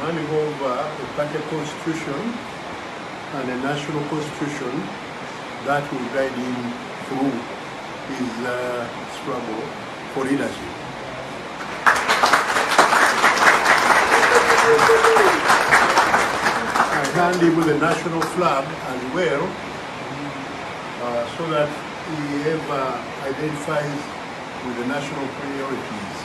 handing over a party constitution and a national constitution that will guide him through his struggle for leadership. I hand him the national flag as well, so that he ever identifies with the national priorities.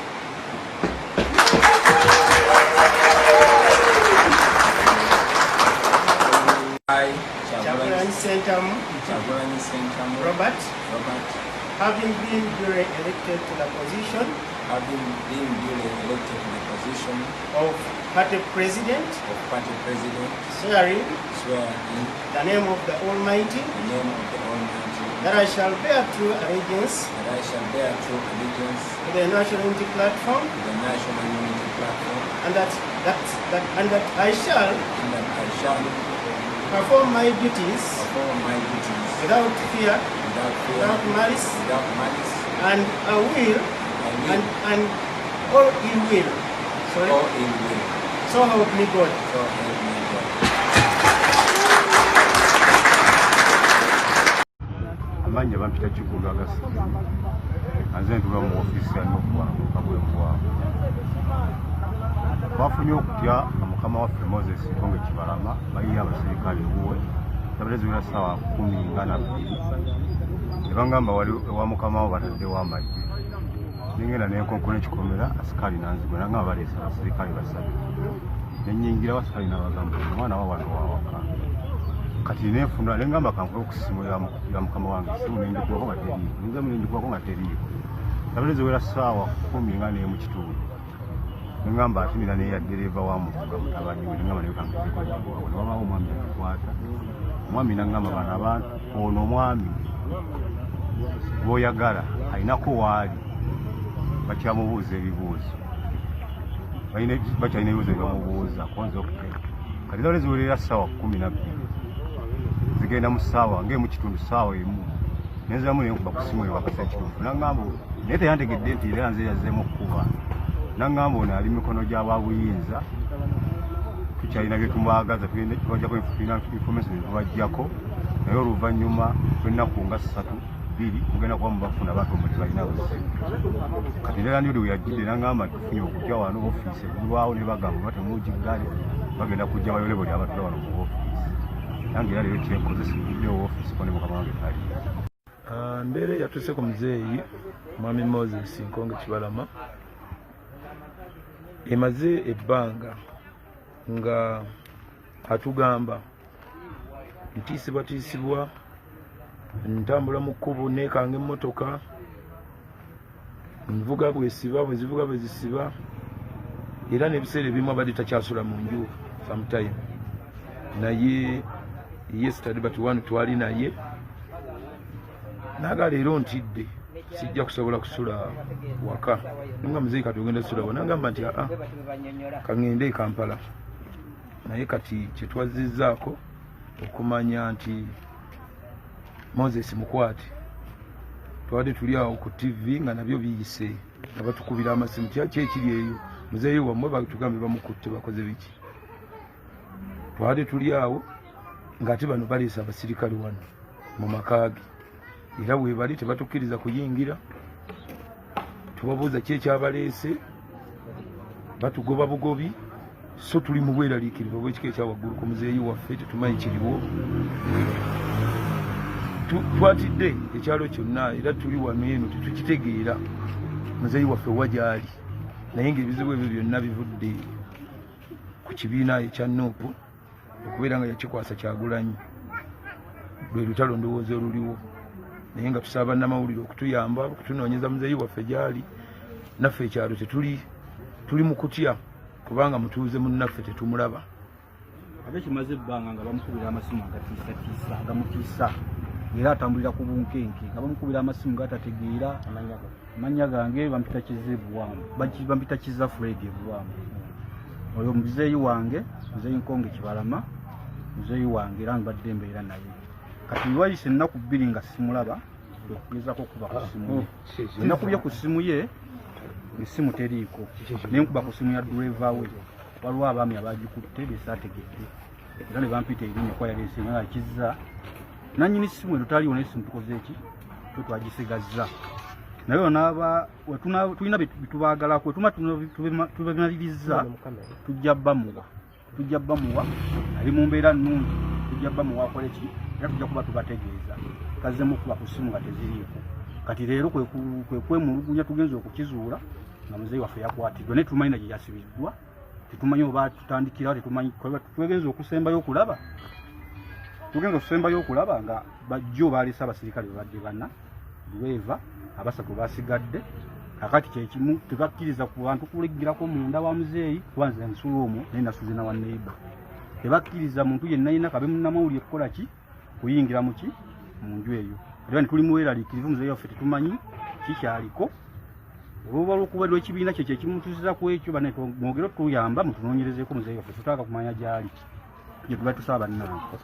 I, Kyagulanyi Ssentamu Kyagulanyi Ssentamu Robert, Robert, having been duly elected to the position having been duly elected to the position of party president, of party president, swearing swear in the name of the Almighty the name of the Almighty that I shall bear true allegiance that I shall bear true allegiance to the National Unity Platform to the National Unity Platform and that I shall and that I shall perform my duties perform my duties without fear, without fear, without malice, without malice, and a will I will and all ill will. Sorry. or ill will. So help me God. So help me God. Amannya bampita Kigulu Agasiti, nze ntula mu ofiisi ya NUP wano mu Kabwembwawo. Twafunye okutya nga mukama waffe Moses Nkonge Kibalama bayiye abaserikale ewuwe zabadde ziwera ssaawa 12 ne bangamba wali ewa mukama wo bataddewo amagye. Nengenda nenkonkona ekikomera, asikaali nanzigwa nangamba baleese abaserikale basatu. Nenyingirawo, asikaali nabagamba omwana wa wano wawaka. Kati nenfuna nengamba kankube ku ssimu ya mukama wange, essimu nenjikubako nga teriiko, nenzamu nenjikubako nga teriiko. Zabadde ziwera ssaawa 11 kitundu. Nengamba ate nina neya ddereeva wa muvuga mutabani we, nengamba naye kangezeko njikubako. Ne wabaawo omwami agikwata, omwami nangamba bano abantu ono omwami gw'oyagala alinako waali bakyamubuuza ebibuuzo, bakyalina ebibuuzo byebamubuuza konza okute. Kati zabadde ziwerera ssaawa 12 zigenda mu ssaawa ng'emu kitundu, ssaawa 1, nenziramu nenkuba ku ssimu ewakasa ekituufu, nangamba naye teyantegedde nti era nze yazzeemu okkuba. Nangamba ono ali mikono gy'ababuyinza, tukyalina bye tumwagaza, tubajjako information tubajjako, naye oluvannyuma lw'ennaku nga 3 2 mugenda kuba mubafuna abantu omwe tebalina buzibu. Kati era ndi we yajjidde nangamba nti tufunye okutya wano, ofiisi eggulwawo ne bagamba oba temugiggale bagenda kujja bayole buli abatula wano mu ofiisi. Nange era leero kyenkoze siguddewo ofiisi ko ne mukama wange taliyo. Mbeera eyatuuse ku muzeeyi mwami Moses Nkonge Kibalama emaze ebbanga nga atugamba ntiisibwatiisibwa, ntambula mu kkubo neekanga emmotoka, nvuga bwesiba bwezivuga bwezisiba, era n'ebiseera ebimu abadde takyasula mu nju sometime. Naye yesterday but one twali naye naga leero ntidde sijja kusobola kusula waka. Nga muzeeyi kati ogenda kusula wa? Nagamba nti aa kaŋŋende e Kampala. Naye kati kyetwazizzaako okumanya nti Moses mukwate, twabadde tuli awo ku TV nga nabyo biyise nga batukubira amasimu ki ekiri eyo, muzeeyi wammwe batugambe bamukutte bakoze biki. Twabadde tuli awo ng'ate bano baleese abasirikale wano mu maka ge, era weebali tebatukkiriza kuyingira. Tubabuuza ki ekyabaleese, batugoba bugobi. So tuli mu bweraliikirivu obw'ekika ekya waggulu ku muzeeyi waffe, tetumanyi kiriwo. Twatidde ekyalo kyonna era tuli wano eno tetukitegeera muzeeyi waffe wa gy'ali, naye ng'ebizibu ebyo byonna bivudde ku kibiina ekya NUP okubeera nga yakikwasa Kyagulanyi. Lwe lutalo ndowooza oluliwo, naye nga tusaba bannamawulire okutuyamba okutunoonyeza muzeeyi waffe gy'ali. Naffe ekyalo tetuli, tuli mu kutya kubanga mutuuze munnaffe tetumulaba. Ate kimaze ebbanga nga bamukubira amasimu agatiisatiisa, agamutiisa, era atambulira ku bunkenke nga bamukubira amasimu gatategeera. Amannya gange bampita Kiza Ebuwamu, bampita Kiza Fred Ebuwamu. Oyo muzeeyi wange, muzeeyi Nkonge Kibalama muzeeyi wange, era mbadde mbeera naye. Kati wayise ennaku 2 nga simulaba, okugezaako okuba ku ssimu ye, nakubye ku ssimu ye, essimu teriiko, nenkuba ku ssimu ya driver we. Waliwo abaami abagikutte besaategedde era ne bampita erinnya kuba yaleese nga kizza nannyini ssimu eno taliiwo, naye essimu tukoze eki twe twagisigazza. Naye onaaba tulina bitubaagalako, tuma tubemaliriza tujja bamuwa ali mu mbeera nnungi, tujja bamuwa akole ki, era tujja kuba tubategeeza. Kazzemu kuba ku ssimu nga teziriiko. Kati leero kwe kwemulugunya tugenze okukizuula nga muzeeyi waffe yakwatiddwa, naye tumanyi na gye yasibiddwa, tetumanyi oba tutandikirawo, tetumanyi. Twegenze okusembayo okulaba, nga bajjo baleese abasirikale babadde bana lweva abasatu basigadde. Kakati kyekimu tebakkiriza ku bantu kuligirako munda wa muzeeyi, kuba nze nsula omwo naye nasuze na wa neighbor. Tebakkiriza muntu yenna yenna kabe munnamawulire kukola ki, kuyingira muki mu nju eyo. Era ne tuli muweraliikirivu, muzeeyi waffe tetumanyi kikyaliko olwoba olwokuba lw'ekibiina kye kyekimutuusiza ku ekyo. Bane mwogere otuyamba mutunoonyerezeeko muzeeyi waffe, tutaka kumanya gy'ali, gye tuba tusaba bannange.